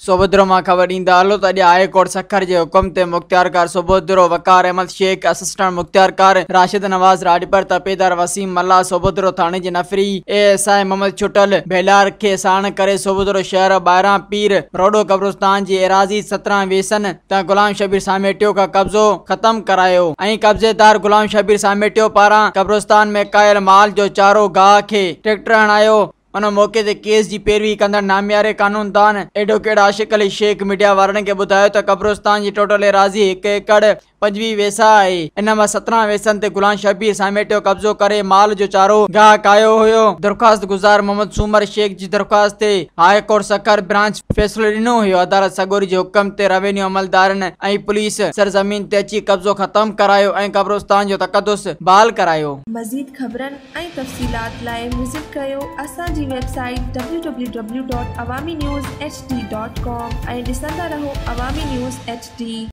سوڀوديرو مان خبر ڏيندا هلو ته اڄ هاء ڪورٽ سکر جي حڪم تي مختيارڪار سوڀوديرو وقار احمد شيخ، اسسٽنٽ مختيارڪار راشد نواز راڄپر، تپيدار وسيم ملاح، سوڀوديرو ٿاڻي جي نفري A S I Muhammad Chhutal Bhelar کي ساڻ ڪري سوڀوديرو شهر ٻاهران پير روڏو قبرستان جي ايراضي 17 ويسن تان غلام شبير ساميٽيو کان قبضو ختم ڪرايو ۽ قبضيدار غلام شبير ساميٽيو پاران قبرستان ۾ ڪاهيل مال جو چارو گاهه کي ٽريڪٽر هڻايو. ان موقعي تي ڪيس جي پيروي ڪندڙ نامياري قانوندان ايڊووڪيٽ عاشق علي شيخ ميڊيا وارن کي ٻڌايو ته قبرستان جي ٽوٽل ايراضي هڪ ايڪڙ 25 ويسا آهي ان مان 17 ويسن تي غلام شبير ساميٽيو قبضو ڪري مال جو چارو گاهه ڪاهيو هيو. درخواست گذار محمد سومر شيخ جي درخواست تي هاء ڪورٽ سکر برانچ فيصلو ڏنو هيو عدالت سڳوري جي حڪم تي روينيو عملدارن ۽ پوليس سرزمين تي اچي قبضو ختم ڪرايو ۽ قبرستان جو تقدس بحال ڪرايو. مزيد خبرن ۽ تفصيلات لاء وزٽ ڪريو اسان جي website W W W dot Awami news H D dot com ۽ ڏسندا رهو عوامي نيوز ايڇ ڊي.